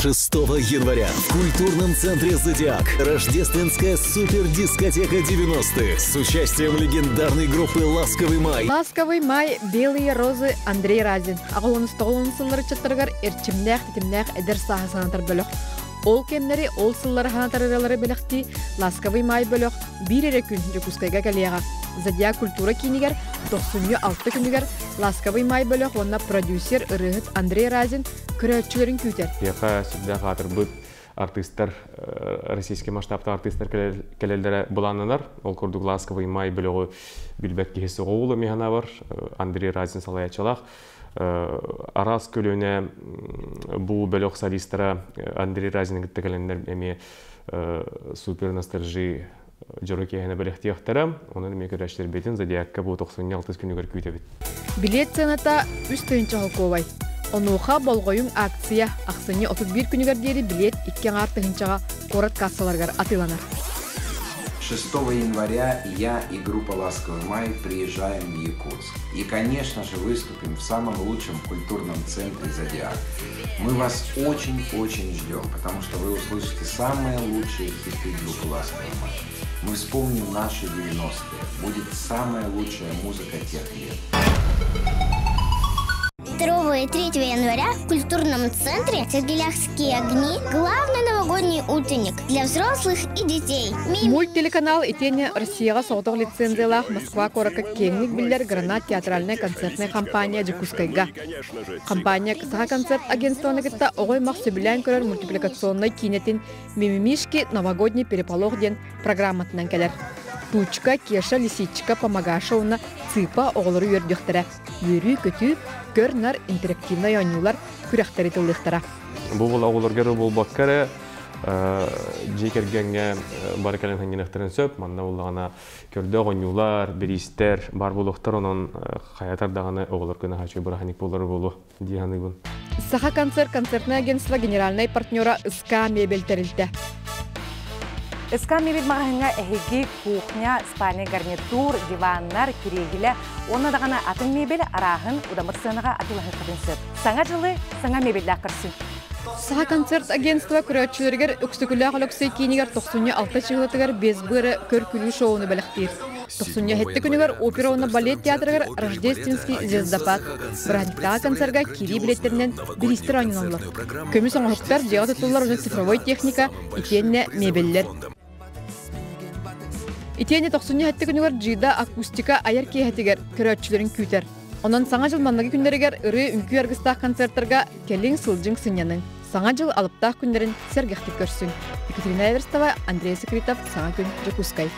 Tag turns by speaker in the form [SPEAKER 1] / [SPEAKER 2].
[SPEAKER 1] 6 января в культурном центре «Зодиак» рождественская супердискотека 90-х с участием легендарной группы «Ласковый май».
[SPEAKER 2] «Ласковый май», «Белые розы» Андрей Разин. Аҕыс тоҕус сыллар ыччаттарыгар эрчимнээх, тэтимнээх эдэр сааһы санатар бөлөх. Ол кэмнэри, ол сыллары санатар ырыалары бэлэхтии «Ласковый май» бөлөх биир эрэ күн Дьокуускайга кэлиэҕэ. Зодиак культура киинигэр тохсунньу алта күнүгэр «Ласковый май» бөлөх уонна продюсер ырыаһыт Андрей Разин көрөөччүлэрин күүтэр.
[SPEAKER 3] Биһиэхэ сүрдээх аатырбыт артыыстар, российский масштабтаах артыыстар кэлэллэрэ былааннанар. Ол курдук «Ласковый май» бөлөҕү билбэт киһи суоҕа миһана бар. Андрей Разин салайааччылаах. Араас көлүөнэ бу бөлөх солистара Андрей Разин кытта кэлэннэр эмиэ супер ностальжи дьоро киэһэни бэлэхтиэхтэрэ. Онон эмиэ көрөөччүлэрбитин Зодиакка бу тохсунньу алтыс күнүгэр күүтэбит.
[SPEAKER 2] Билиэт сыаната 3 тыһыынча солкуобай. Онуоха болҕойуҥ, акция ахсынньы 31 күнүгэр диэри билиэт 2,5 тыһыынчаҕа куорат кассаларыгар атыыланар.
[SPEAKER 4] 6 января я и группа «Ласковый май» приезжаем в Якутск. И, конечно же, выступим в самом лучшем культурном центре «Зодиак». Мы вас очень-очень ждем, потому что вы услышите самые лучшие хиты группы «Ласковый май». Мы вспомним наши 90-е. Будет самая лучшая музыка тех лет.
[SPEAKER 5] 2 и 3 января в культурном центре «Сергеляхские огни» главный новогодний утренник для взрослых и детей.
[SPEAKER 2] Мульт телеканал итиэннэ Россияҕа соҕотох лицензиялаах Москва куоракка киэҥник биллэр Гранат театральнай концертнай компания Дьокуускайга. Компания Саха концерт агентствоны кытта оҕо аймах сөбүлээн көрөр мультипликационнай киинэтин «Мимимишки. Новогодний переполох» диэн программатынан кэлэр. Тучка, Кеша, Лисичка, Помогаша уонна Цыпа оҕолору үөрдүөхтэрэ. Үөрүү, көтүү, көр-нар интерактивнай оонньуулар күрэхтэри тыллыахтара.
[SPEAKER 3] Бу була оҕолорго буолбакка эрэ дьиэ кэргэҥҥэ бары кэлэн сынньаныахтарын сөп. Манна буоллаҕына көрдөөх оонньуулар, бириистэр бар буолуохтар, онон хайатар даҕаны оҕолорго наһаа үчүгэй бырааһынньык буолар буолуо дии саныыбын.
[SPEAKER 2] Саха концерт концертное агентство генеральнай партнера СК мебель тэрилтэ.
[SPEAKER 6] СК мебель маҕаһыыҥҥа эһиги кухня, спальный гарнитур, диваннар, кириэһилэ, уонна даҕаны атын мебель арааһын удамыр сыанаҕа атыылаһыаххытын сөп. Саҥа дьылы саҥа мебеллээх көрсүҥ.
[SPEAKER 2] Саха концерт агентство көрөөччүлэригэр Өксөкүлээх Өлөксөй киинигэр тохсунньу алта чыһыытыгар Без быара көр-күлүү шоуну бэлэхтиир. Тохсунньу сэттэ күнүгэр опера уонна балет театрыгар «Рождественский звездопад» бырааһынньыктааҕы концерга киирии билеттеринэн бириистэр оонньоноллор. Көмүс оҥоһуктар, дьиэҕэ туттуллар уонна цифровой техника, итиэннэ мебеллэр. Итиэннэ тохсунньу сэттэ күнүгэр Джида акустика айар киэһэтигэр көрөөччүлэрин күүтэр. Онон саҥа дьыл маҥнайгы күннэригэр ырыа үҥкүү аргыстаах концерттарга кэлиҥ, сылдьыҥ, сынньаныҥ. Саҥа дьыл алыптаах күннэрин сэргэхтик көрсүҥ. Екатерина Эверстова, Андрей Секретов, Саҥа күн, Дьокуускай.